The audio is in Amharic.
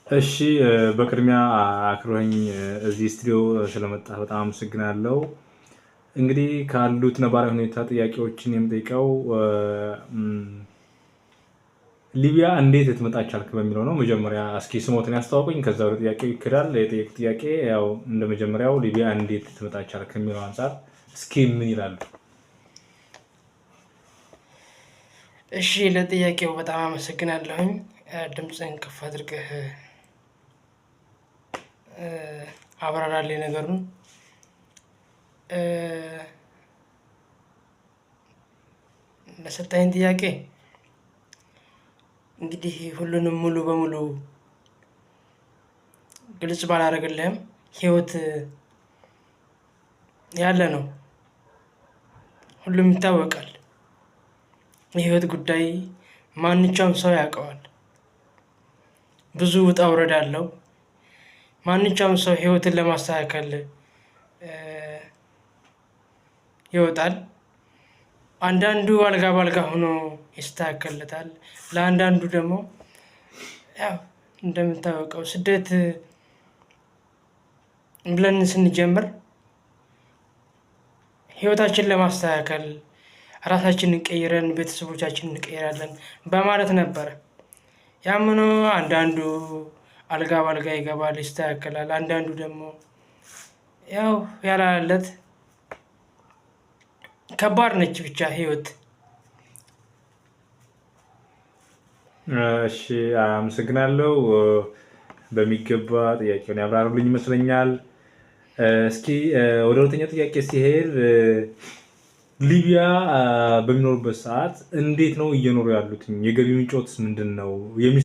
እሺ፣ በቅድሚያ አክብረኸኝ እዚህ ስቱዲዮ ስለመጣህ በጣም አመሰግናለሁ። እንግዲህ ካሉት ነባራዊ ሁኔታ ጥያቄዎችን የምጠይቀው ሊቢያ እንዴት ልትመጣ ቻልክ በሚለው ነው። መጀመሪያ እስኪ ስሞትን ያስተዋውቁኝ፣ ከዛ ወደ ጥያቄው ይክዳል። የጠየቁት ጥያቄ ያው እንደ መጀመሪያው ሊቢያ እንዴት ልትመጣ ቻልክ ከሚለው አንጻር እስኪ ምን ይላሉ? እሺ፣ ለጥያቄው በጣም አመሰግናለሁኝ። ድምፅህን ከፍ አድርገህ አብራራልኝ ነገሩን። ለሰጠኸኝ ጥያቄ እንግዲህ ሁሉንም ሙሉ በሙሉ ግልጽ ባላደርግልህም ህይወት ያለ ነው፣ ሁሉም ይታወቃል። የህይወት ጉዳይ ማንኛውም ሰው ያውቀዋል። ብዙ ውጣ ውረድ አለው። ማንኛውም ሰው ህይወትን ለማስተካከል ይወጣል። አንዳንዱ አልጋ በአልጋ ሆኖ ይስተካከልለታል። ለአንዳንዱ ደግሞ ያው እንደምታወቀው ስደት ብለን ስንጀምር ህይወታችንን ለማስተካከል ራሳችንን ቀይረን ቤተሰቦቻችንን እንቀይራለን በማለት ነበረ። ያም ሆኖ አንዳንዱ አልጋ በአልጋ ይገባል፣ ይስተካከላል። አንዳንዱ ደግሞ ያው ያላለት ከባድ ነች ብቻ ህይወት። እሺ፣ አመሰግናለሁ። በሚገባ ጥያቄውን ያብራሩልኝ ይመስለኛል። እስኪ ወደ ሁለተኛው ጥያቄ ሲሄድ ሊቢያ በሚኖሩበት ሰዓት እንዴት ነው እየኖሩ ያሉት? የገቢ ምንጮትስ ምንድን ነው?